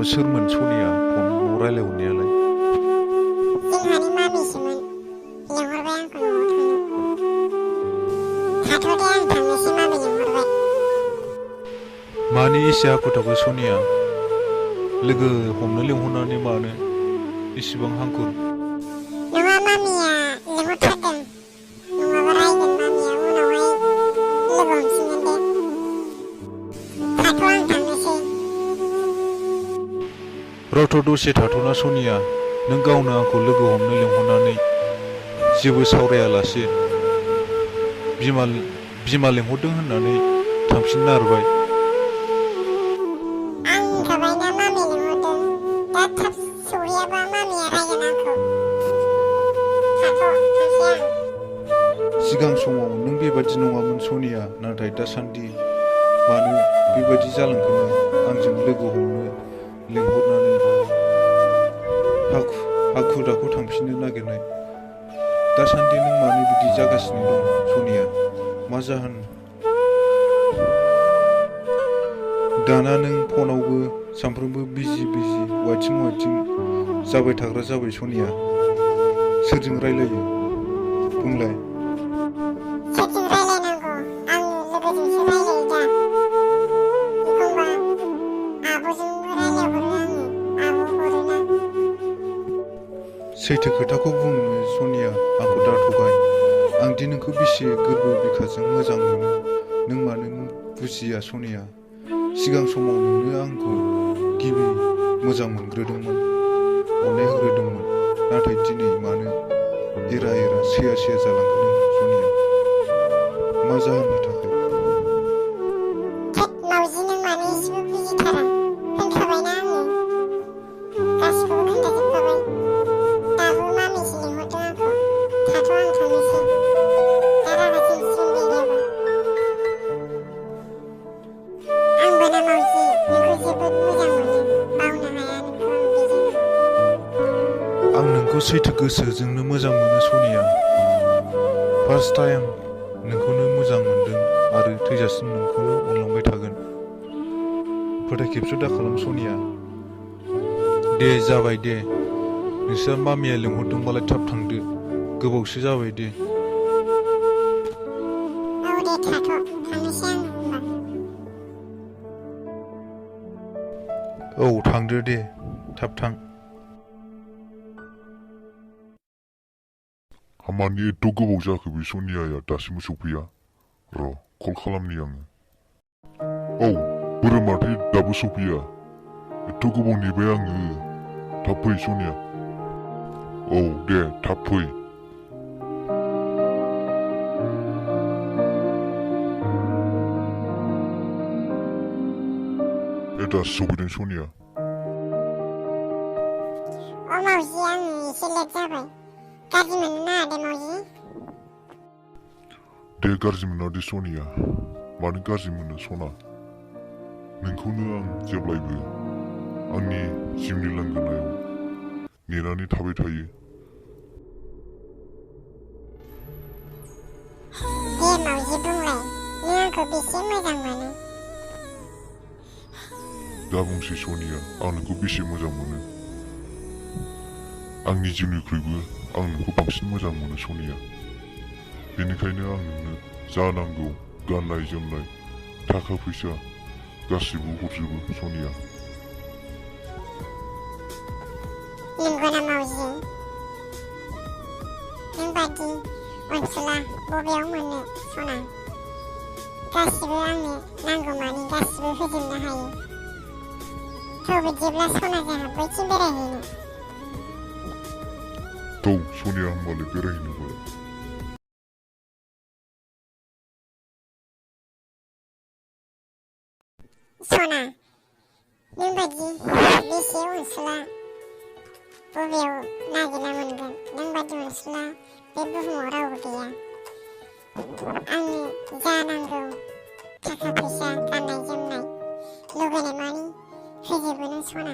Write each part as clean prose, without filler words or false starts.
सोरमोन सनिया फन रायलायहरनायालाय? जोंहानि मामिसोमोन लेंहरबाय आंखौ न'आव थांनो। थाथ'दे आं थांनोसै मामि लेंहरबाय। मानि एसे हाखु दाखु सनिया? लोगो हमनो लेंहरनानै मानो इसिबां हांखुर? नङा मामिया लेंहरथारदों। नङाबा रायगोन मामिया उनावहाय लोगो हमफिनगोन दे। थाथ' आं थांनोसै। रथ' दसे थाथ'ना सनिया, नों गावनो आंखौ लोगो हमनो लेंहरनानै जेबो सावरायालासे बिमा लेंहरदों होननानै थांफिननो नारबाय। आं होनखाबायना मामि लेंहरदों। दा थाब सहैयाबा मामिया रायगोन आंखौ। थाथ' थांसै आं। सिगां समाव नों बेबादि नङामोन सनिया, नाथाय दासान्दि मानो बेबादि जालांखोनो? आंजों लोगो हमनो लेंहरनानै हाखु दाखु थांफिननो नागिरनाय। दासान्दि नों मानो बिदि जागासिनो दं सनिया? मा जाहोन? दाना नों फनावबो सानफ्रोमबो बिजि वाइथिं जाबाय थाग्रा जाबाय सनिया। सोरजों रायलायो बुंलाय? सोरजों रायलायनांगौ? आं लोगोजोंसो रायलायो दा। एखमबा आब'जोंबो रायलायहरो आङो। आब' हरोना। सैथो खोथाखौ बुंनो सनिया, आंखौ दाथगाय। आंदि नोंखौ बेसे गोरबो बिखाजों मोजां मोनो, नों मानो बुजिया सनिया? सिगां समाव नोंनो आंखौ गिबि मोजां मोनग्रोदोंमोन, अननाय होग्रोदोंमोन। नाथाय दिनै मानो एरा सैया जालांखो नों सनिया? मा जाहोननि थाखाय? थोद मावजि, नों मानो एसेबो बुजिथारा? होनखाबायना आङो। गासिखौबो खोन्थाजोबखाबाय। दाबो मामिसो लेंहरदों आंखौ। थाथ' आं थांनोसै। दा रागा जोंसिगोन बे एरैयाबा। आंबो ना मावजि, नोंखौ जोबोद मोजां मोनो। बावनो हाया नोंखौ आं बेजोंबो। आं नोंखौ सैथो गोसोजोंनो मोजां मोनो सनिया। फार्स्ट टाइम नोंखौनो मोजां मोनदों आरो थैजासिम नोंखौनो अनलांबाय थागोन। फोथाय खेबस' दाखालाम सनिया। दे जाबाय दे, नोंस्रा मामिया लेंहरदोंबालाय थाब थांदो। गोबावसो जाबाय दे। औ दे थाथ', थांनोसै आङो होमबा। औ थांदो दे, थाब थां। मानि एथ' गोबाव जाखो बे सनियाया दासिमबो सफैया? र' कल खालामनि आङो। औ बोरो माथो दाबो सफैया? एथ' गोबाव नेबाय आङो। थाब फै सनिया। औ दे थाब फै। दासो सफैदों सनिया। अ मावजि, आङो एसे लेट जाबाय। गाज्रि मोननो नाङा दे मावजि। दे गाज्रि मोना दे सनिया। मानो गाज्रि मोनो सना? नोंखौनो आं जेब्लायबो आंनि जिउनि लांगोनायाव नेनानै थाबाय थायो। दे मावजि बुंलाय, नों आंखौ बेसे मोजां मोनो? दा बुंसै सनिया, आं नोंखौ बेसे मोजां मोनो। आंनि जिउनिख्रुइबो आं नोंखौ बांसिन मोजां मोनो सनिया। बेनिखायनो आं नोंनो जा नांगौ गाननाय जोमनाय, थाखा फैसा गासिबो हरजोबो सनिया। नंगौ ना मावजि? नों बादि अनसुला बबेयाव मोननो सना? गासिबो आंनो नांगौमानि गासिबो होजोबनो हायो। थ' बिदिब्ला सना जोंहा बैथिं बेरायहैनो। थौ सनिया, होमबालाय बेरायहैनोबालाय। सना, नों बादि बेसे अनसुला बबेयाव नागिरना मोनगोन? नों बादि अनसुला बे बुहुमाव रावबो गैया। आंनो जा नांगौ थाखा फैसा, गाननाय जोमनाय लुगैनाय मानि होजोबो नों सना।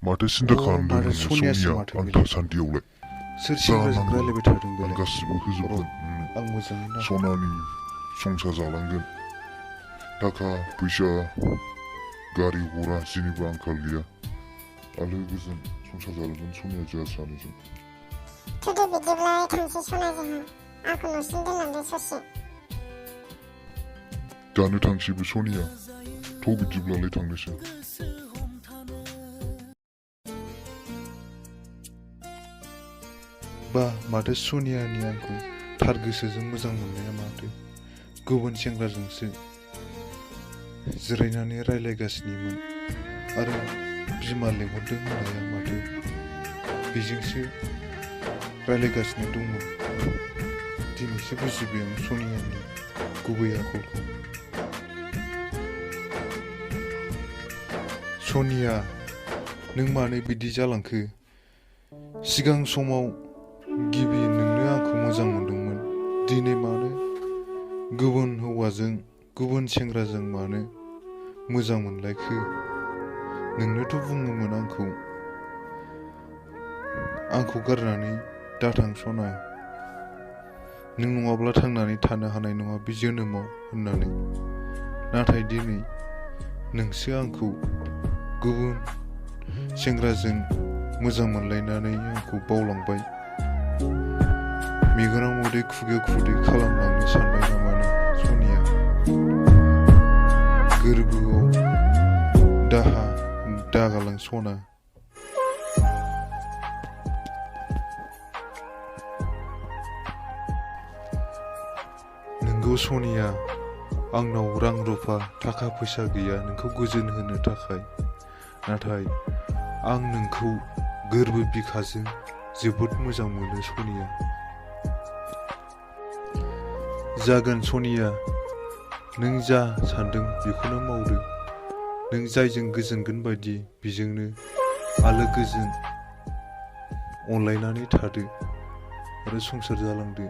माथो सिन्था खालामदों माथो नोङो सनियासो सनिया? माथो आं बेलाय? थासान्दियावलाय सोर जा सेंग्राजों नांगौ रायलायबाय थादों आं बेलाय? गासिबो होजोबगोन नोंनो। आं मोजाङै ना? सनानि संसार जालांगोन। थाखा फैसा गारि घरा जेनिबो आंखाल गैया आलो गोजोन संसार जालांगोन सनिया जोंहा सानैजों थुदो बिदिब्लालाय थांसै सना जोंहा आंखौ न'सिम दोनलांदो ससे दानो थांसैबो सनिया थ' बिदिब्लालाय थांनोसै बा माथो सनियानि आंखौ थार गोसोजों मोजां मोननाया माथो गुबुन सेंग्राजोंसो जिरायनानै रायलायगासिनोमोन आरो बिमा लेंहरदों होननाया माथो बेजोंसो रायलायगासिनो दंमोन दिनैसो बुजिबाय आं सनियानि गुबै आखलखौ सनिया नों मानो बिदि जालांखो सिगां समाव गिबि नोंनो आंखौ मोजां मोनदोंमोन दिनै मानो गुबुन हौवाजों गुबुन सेंग्राजों मानो मोजां मोनलायखो नोंनोथ' बुङोमोन आंखौ गारनानै दाथां सना नों नङाब्ला थांनानै थानो हानाय नङा बे जोनोमाव होननानै नाथाय दिनै नोंसो आंखौ गुबुन सेंग्राजों मोजां मोनलायनानै आंखौ बावलांबाय मेगनाव मोदै खुगायाव खुदै खालामलांनो सानबाय नामा नों सनिया गोरबोआव दाहा दागालां सना नोंगौ सनिया आंनाव रां रुफा थाखा फैसा गैया नोंखौ गोजोन होनो थाखाय नाथाय आं नोंखौ गोरबो बिखाजों जोबोद मोजां मोनो सनिया जागोन सनिया नों जा सानदों बेखौनो मावदो नों जायजों गोजोनगोन बायदि बेजोंनो आलो गोजोन अनलायनानै थादो आरो संसार जालांदो